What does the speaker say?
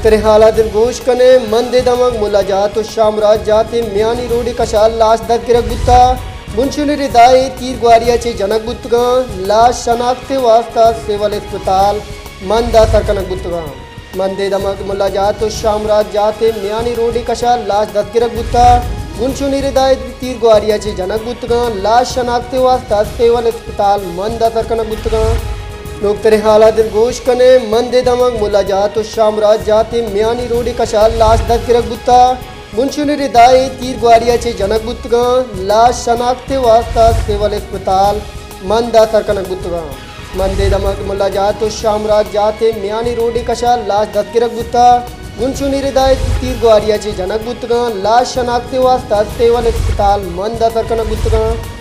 ترے حالات گوش کنے، مند دمگ ملا جات و شامراج جات میانی روڈ کشا لاش دست گرگ بوتا۔ گنشونی ردائے تیر گواریا چے جنگ بوتگاں، لاش شناخت واسطہ سول اسپتال مند سر کنگ بوتگاں۔ مند دمگ ملا جات و شامراج جات میانی روڈ کشا لاش دست گرگ بوتا۔ گنشونی ردائے تیر گواریا چے جنگ بوتگاں، لاش شناخت واسطہ سول اسپتال مند سر کنگ بوتگاں۔ نوکتریں حالات گوش کنے، مند دمگ ملا جات و شامراج جات میانی روڈ کشا لاش دست گرگ بوتا۔ گنشونی ردائے تیر گواریا چے جنگ بوتگاں، لاش شناخت واسطہ سول اسپتال مند سر کنگ بوتگاں۔ مند دمگ ملا جات و شامراج جات میانی روڈ کشا لاش دست گرگ بوتا۔ گنشونی ردائے تیر گواریا چے جنگ بوتگاں، لاش شناخت واسطہ سول اسپتال مند سر کنگ بوتگاں۔